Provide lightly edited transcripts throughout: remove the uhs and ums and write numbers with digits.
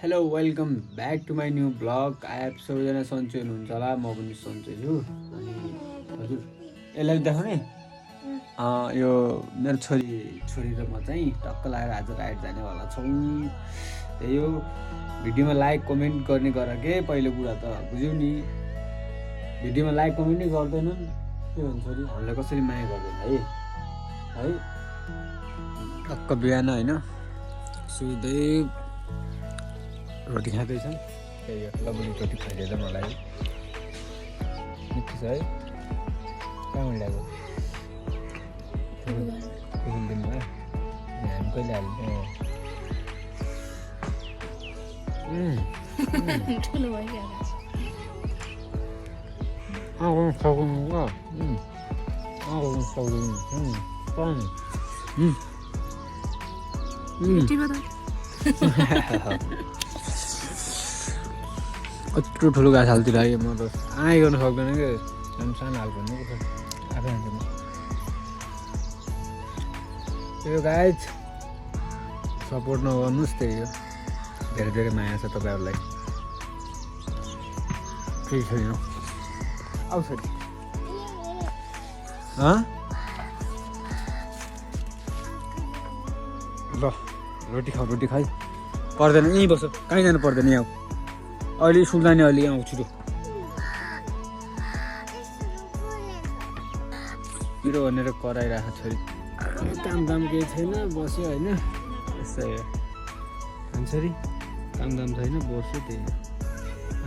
Hello welcome back to my new blog. आएप सबैजना सन्चै हुनुहुन्छ होला, म पनि सन्चै छु। अनि हजुर यसलाई देखाउने यो मेरो छोरी र म चाहिँ टक्क लागेर आज राइड जानेवाला छौँ। त्यही हो, भिडियोमा लाइक कमेन्ट गर्ने गर के पहिलो कुरा त बुझ्यौ नि। भिडियोमा लाइक कमेन्ट नै गर्दैनन् के भन्छ छोरी, हामीलाई कसरी माया गर्दैन है टक्क बिहान होइन सुत्दै रोटी खाँदैछन्। त्यही हो, लबुली रोटी खाइदिएर मलाई मिठो छ है। कहाँ ल्याएको दिनुभयो, हामी कहिले हाल्ने ठुलो भयो कत्रो ठुलो घाँस हाल्तिर आयो, म त आँय गर्नु सक्दैन क्या। सानो हाल भन्नु आफै हाल्छ। त्यो गाइज सपोर्ट नगर्नुहोस्, त्यही हो। धेरै धेरै माया छ तपाईँहरूलाई। केही छैन आउँछ नि ल रोटी खाऊ, रोटी खाइ पर्दैन, यहीँ बस्छ, कहीँ जानु पर्दैन। यहाँ अहिले स्कुल जाने, अहिले यहाँ आउँछु। मेरो भनेर कराइरहेको छोरी, काम केही छैन, बस्यो होइन। यस्तै हो छोरी, काम छैन, बस्यो। त्यही हो।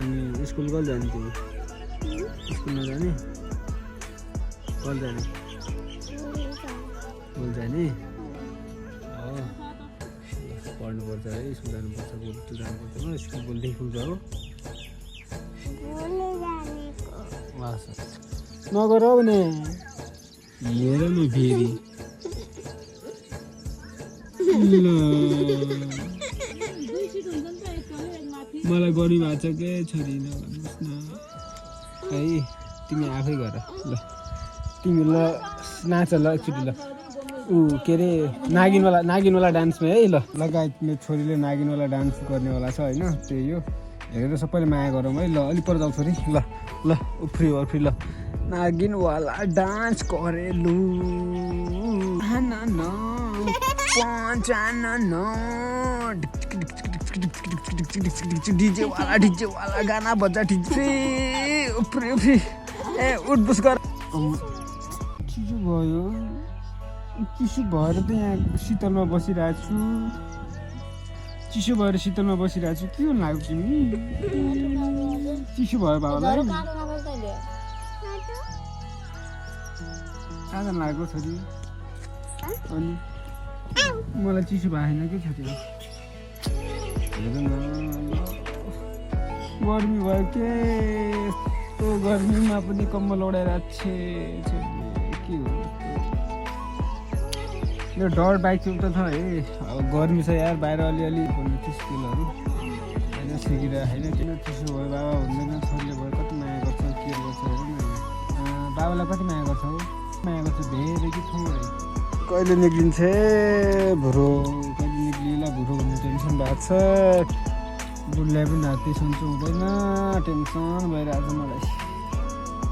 अनि स्कुल कहिले जाने तिमी? स्कुल नजाने? कहिले जाने? कहिले जाने? पढ्नुपर्छ है, स्कुल जानुपर्छ, बोल्छु जानुपर्छ। स्कुल बोल्दै खुल्छ हो, नगर भने हेर न फेरि मलाई गर्नु भएको छ के छोरी, नभन्नुहोस् न है। तिमी आफै गर ल, तिमी ल नाच ल एकचोटि ल। के अरे नागिनवाला डान्समा है। ल लगायत मेरो छोरीले नागिनवाला डान्स गर्नेवाला छ होइन। त्यही हो, हेरेर सबैले माया गरौँ है। ल अलिक पर जाऊ छोरी, ल ल उफ्री ल नागिनवाला डान्स गरेलु डिजे वाला गाना बजा, डिजे उफ्री ए उठबस गर। चिसो भयो, चिसो भएर त यहाँ शीतलमा बसिरहेको छु। चिसो भएर शीतलमा बसिरहेको छु। के लाग्यो तिमी? चिसो भयो बाबालाई? कहाँ लाग्यो छोरी? अनि मलाई चिसो भएन कि छोरी? गर्मी भयो के? यस्तो गर्मीमा पनि कम्बल ओढाइरहेको छ। के हो यो डर बाइक चाहिँ उता छ है। अब गर्मी छ यार, बाहिर अलिअलि स्किलहरू होइन सिकिरहेको होइन। किन चिसो भयो बाबा हुँदैन, छोरीले भयो कति माया गर्छ, के गर्छ हेर्नु न। बाबालाई कति माया गर्छ हौ? माया गर्छ धेरै कि थोरै? कहिले निक्लिन्छ भुरो, कहिले निक्लिएला भुरो भन्ने टेन्सन भएको छ। बुढलाई पनि राति सन्चो हुँदैन, टेन्सन भइरहेको छ मलाई।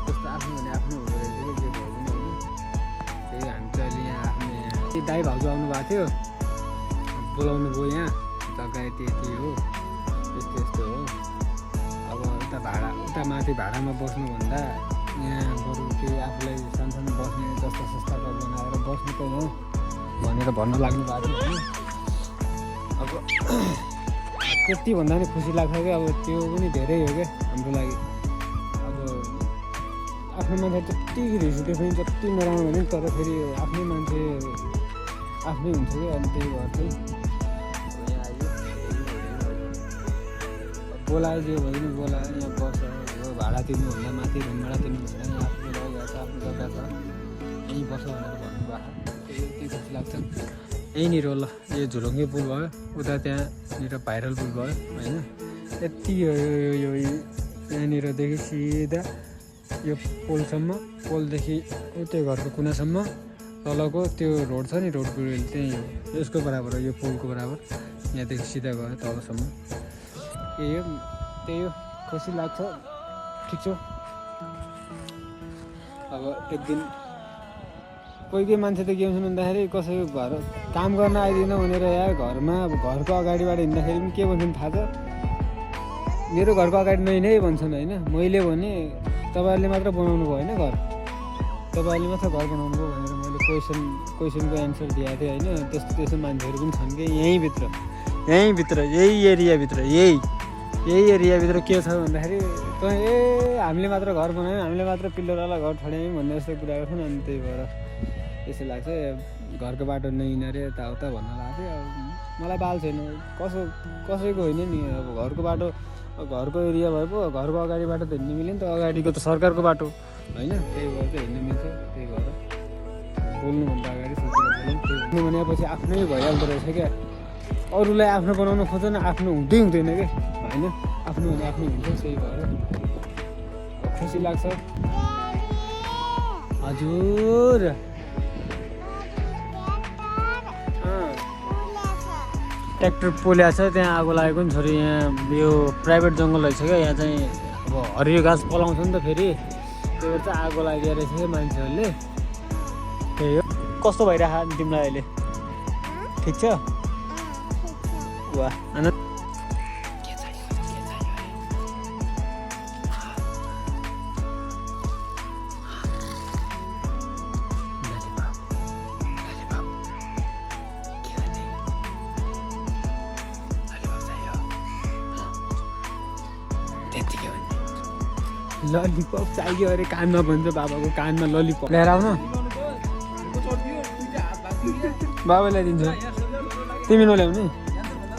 जस्तो आफ्नो भने आफ्नो हुँदो रहेछ कि जे भयो पनि होइन। त्यही हामी चाहिँ अहिले यहाँ आफ्नो दाइ भाउजू आउनु भएको थियो, बोलाउनु गयो यहाँ जग्गा यति हो, यस्तो हो। अब उता माथि भाडामा बस्नुभन्दा यहाँ बरु केही आफूलाई सानो बस्ने जस्ता सस्ता घर बनाएर बस्नु त हो भनेर भन्न लाग्नु भएको थियो होइन। अब त्यति भन्दा पनि खुसी लाग्छ क्या। अब त्यो पनि धेरै हो क्या हाम्रो लागि। अब आफ्नो मान्छे जति रिस उठे पनि, जति नराम्रो भने तर फेरि आफ्नै मान्छे आफ्नै हुन्छ क्या। अनि त्यही भएर चाहिँ बोलायो जे भयो नि बोलायो, यहाँ बस्छ। भाडा तिर्नुभन्दा माथि रुम भाडा तिर्नुभन्दा यहाँ आफ्नो जग्गा छ, आफ्नो जग्गा छ, यहीँ बस्छ भनेर भन्नुभएको। त्यही खुसी लाग्छ। यहीँनिर ल यो झुलुङ्गे पुल भयो, उता त्यहाँनिर भाइरल पुल भयो होइन। यति यो यहाँनिरदेखि सिधा यो पोलसम्म, पोलदेखि उतै घरको कुनासम्म तलको त्यो रोड छ नि, रोडको त्यहीँ हो, यसको बराबर हो, यो पोलको बराबर। यहाँदेखि सिधा गयो तलसम्म। त्यही हो खुसी लाग्छ ठिक छ अब एक दिन कोही मान्छे त के हुन्छ भन्दाखेरि कसैको घर काम गर्न आइदिन भनेर यार घरमा अब घरको अगाडिबाट हिँड्दाखेरि पनि के भन्छन् थाहा छ मेरो घरको अगाडि नै भन्छन् होइन मैले भने तपाईँहरूले मात्र बनाउनु भयो होइन घर तपाईँहरूले मात्र घर बनाउनु भयो भनेर मैले क्वेसनको एन्सर दिएको थिएँ होइन त्यस्तो मान्छेहरू पनि छन् कि यहीँभित्र यही एरियाभित्र के छ भन्दाखेरि हामीले मात्र घर बनायौँ हामीले मात्र पिल्लरवाला घर छोड्यौँ भन्ने जस्तो कुरा गर्छन् अनि त्यही भएर त्यसो लाग्छ घरको बाटो नहिँड अरे यताउता भन्न लाग्थ्यो अब मलाई बाल छैन कसैको होइन नि अब घरको बाटो घरको एरिया भए पो घरको अगाडि बाटो त हिँड्नु मिल्यो नि त अगाडिको त सरकारको बाटो होइन त्यही भएर चाहिँ हिँड्नु मिल्छ त्यही भएर बोल्नुभन्दा अगाडि सोचेर बोल्नु भनेपछि आफ्नै भइहाल्दो रहेछ क्या अरूलाई आफ्नो बनाउनु खोज्दैन आफ्नो हुँदैन क्या होइन आफ्नो भने आफ्नो हुन्छ त्यही भएर खुसी लाग्छ हजुर ट्र्याक्टर पोल्या छ त्यहाँ आगो लागेको नि छोरी यहाँ यो प्राइभेट जङ्गल रहेछ क्या यहाँ चाहिँ अब हरियो घाँस पलाउँछ नि त फेरि त्यही भएर चाहिँ आगो लागेको रहेछ क्या मान्छेहरूले त्यही हो कस्तो भइरहेको तिमीलाई अहिले ठिक छ वाह ललिपप चाहियो अरे कानमा भन्छ बाबाको कानमा ललिपप ल्याएर आउनु बाबा ल्याइदिन्छु तिमी नल्याउने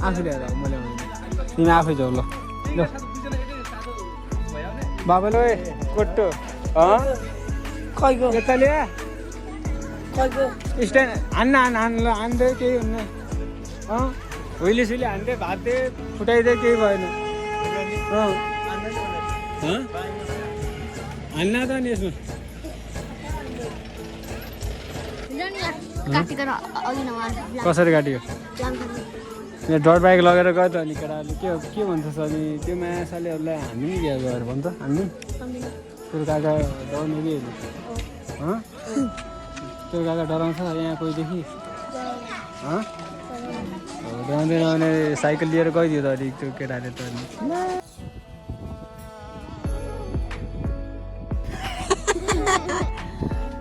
आफै ल्याएर आऊ म ल्याउनु तिमी आफै जाऊ ल बाबाले कोट्टो खैको यता ल्या खैको स्ट्यान्ड हान्न ल हान्दै केही हुन्न हुइले सुइले हान्दै भाँच्दै फुटाइदिए केही भएन हान्न त नि यसमा कसरी काट्यो यहाँ डट बाइक लगेर गयो त अनि केटाहरूले के भन्छस् अनि त्यो माया सालेहरूलाई हामी नि क्या गएर भन्छ हामी त्यो काका डराउने कि त्यो काका डराउँछ यहाँ कोहीदेखि डराउँदैन भने साइकल लिएर गइदियो त अलिक त्यो केटाले त अनि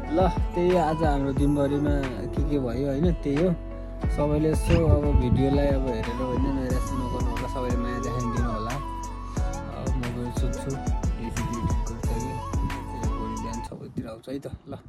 ल त्यही आज हाम्रो दिनभरिमा के भयो होइन त्यही हो सबैले यसो अब भिडियोलाई अब हेरेर होइन नैराश्य नगर्नु होला सबैले माया देखाइदिनु होला अब म गएर सुत्छु एडिट गर्छ कि भोलि बिहान सबैतिर आउँछ है त ल